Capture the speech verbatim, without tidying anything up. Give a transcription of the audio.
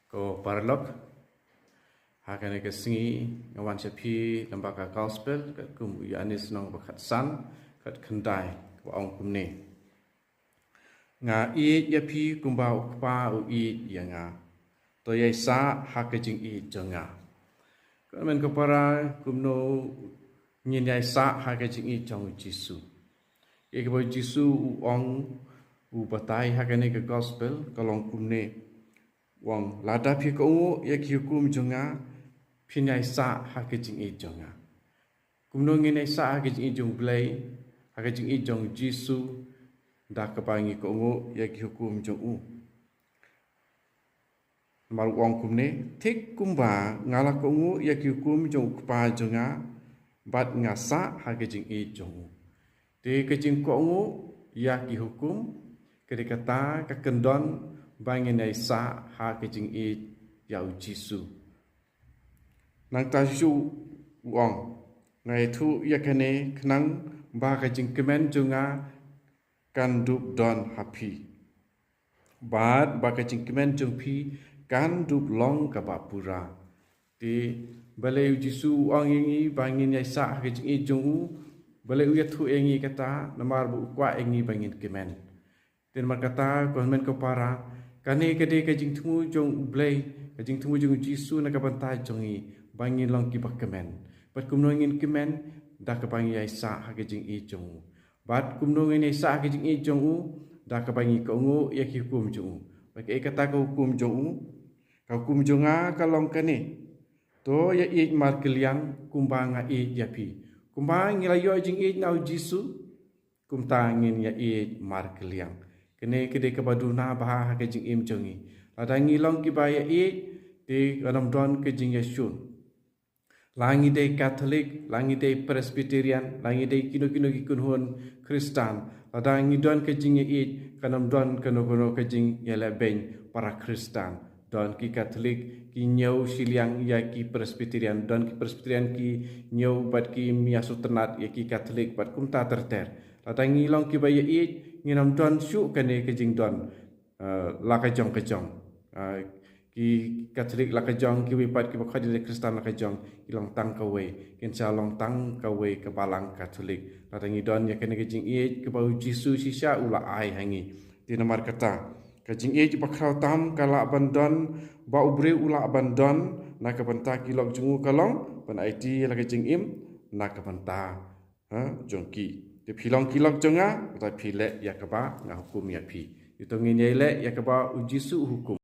Ko paralok, ha kane ka sngi nga wan sha phi lyngba ka gospel katkum u Ïoannis lynnong ba khatsan, khatkhyndai, kaba ong kumne: Nga ïeit ïa phi kumba u Kpa u ïeit ïa nga. To ïai sah ha ka jingïeit jong nga. Ko hynmen ko para, kumno ngin ïai sah ha ka jingïeit jong u Jisu? Ïa kaba u Jisu u ong, u batai ha kane ka gospel ka long kumne. U ong, lada phi kohnguh ïa ki hukum jong nga, phin ïai sah ha ka jingïeit jong nga. Kumno ngin ïai sah ha ka jingïeit jong u Blei, ha ka jingïeit jong u Jisu? Da kaba ngi kohnguh ïa ki hukum jong u. Namar u ong kumne: Thik kumba nga la kohnguh ïa ki hukum jong u Kpa jong nga, bad nga sah ha ka jingïeit jong u. Te ka jingkohnguh ïa ki hukum, ka dei kata ka kyndon ba ngin ïai sah ha ka jingïeit ïa u Jisu. Nangta shuh u ong: Nga ïathuh ïa kane khnang ba ka jingkmen jong nga kan dup don ha phi, bad ba ka jingkmen jong phi kan dup long kaba pura. Te balei u Jisu u ong ïa ngi ba ngin ïai sah ha ka jingïeit jong u? Balei u ïathuh ïa ngi kata? Namar ba u kwah ïa ngi ba ngin kmen. Te namar kata, ko hynmen ko para, kane ka dei ka jingthmu jong u Blei, ka jingthmu jong u Jisu na ka bynta jong ngi, ba ngin long kiba kmen. Bad kumno ngin kmen? Da kaba ngi ïai sah ha ka jingïeit jong u. Bad kumno ngin ïai sah ha ka jingïeit jong u? Da kaba ngi kohnguh ïa ki hukum jong u. Bad kaei kata ka hukum jong u? Ka hukum jong nga ka long kane: To ïaieit markylliang kumba nga ïeit ïa phi. Kumba ngi la ïoh jingïeit na u Jisu, kumta ngin ïaieit markylliang. Kane ka dei kaba duna bha ha ka jingim jong ngi. Lada ngi long kiba ïaieit, te kan ym don ka jingïashun. La ngi dei Katholik, la ngi dei Presbyterian, la ngi dei kino kino ki kynhun Khristan, lada ngi don ka jingïaieit, kan ym don kano kano ka jingïalehbeiñ para Khristan. Don ki Katholik ki ñiew shiliang ïa ki Presbyterian, don ki Presbyterian ki ñiew bad kim ïasngewtynnat ïa ki Katholik bad kumta ter ter. Lada ngi long kiba ïaieit, ngin ym don shuh kane ka jingdon, eh, la ka jong ka jong. Eh, ki Katholik la ka jong, kiwei pat kiba khot ïa ki Khristan la ka jong, ki long tang kawei. Kin sa long tang kawei ka Balang Katholik. Lada ngi don ïa kane ka jingïeit kaba u Jisu shisha u la ai ha ngi. Te namar kata, ka jingïeit ba khraw tam ka lah ban don, ba u briew u lah ban don na ka bynta ki lok jong u ka long ban aiti la ka jingim na ka bynta, ha, jong ki. Te phi long ki lok jong nga, kata phi leh ïa kaba nga hukum ïa phi. Te to ngin ïai leh ïa kaba u Jisu u hukum.